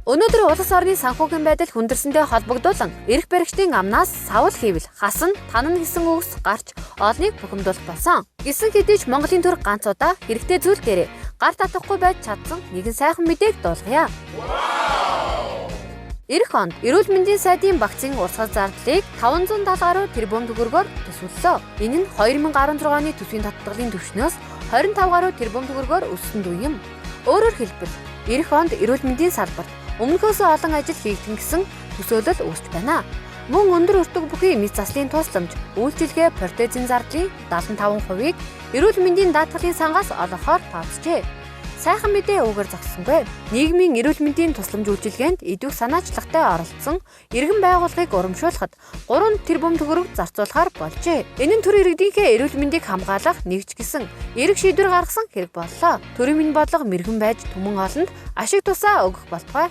Өнөөдөр улс орны санхүүгийн байдал хүндэрсэндээ холбогдуулан эрх баригчдын амнаас савл хийвэл хасан танана гэсэн үгс гарч олныг бухимдуулах болсон. Гэсэн хэдий ч Монголын төр ганц удаа хэрэгтэй зүйл дээрээ гар татахгүй байж чадсан нэгэн сайхан мэдээг дуулгая. Ирэх онд эрүүл мэндийн сайдын вакцины урсгал зардлыг 570 гаруй тэрбум төгрөгөөр төсөөллөө. Энэ нь 2016 оны төсвийн татгалын түвшнөөс 25 гаруй тэрбум төгрөгөөр өссөн дүн юм. Өөрөөр хэлбэл, ирэх онд эрүүл мэндийн салбарт өмнөхөөсөө олон ажил хийгдэн гэсэн төсөөлөл үүсч байна. Мөн өндөр өртөг бүхий мэд заслын тусламж, үйлчилгээ протезийн зардлын 75%-ийг эрүүл мэндийн даатгалын сангаас олгохоор тооцжээ. Сайхан мэдээ үүгээр зогссонгүй. Нийгмийн эрүүл мэндийн тусламж үйлчилгээнд идэвх санаачлагтай оролцсон иргэн байгууллагыг урамшуулахад 3 тэрбум төгрөг зарцуулахар болжээ. Энэ нь төр иргэдийнхээ эрүүл мэндийг хамгаалах нэгж гэсэн эрг шийдвэр гаргасан хэрэг боллоо. Төрийн минь бодлого мэрэгэн байж түмэн олонд ашиг тусаа өгөх болтугай.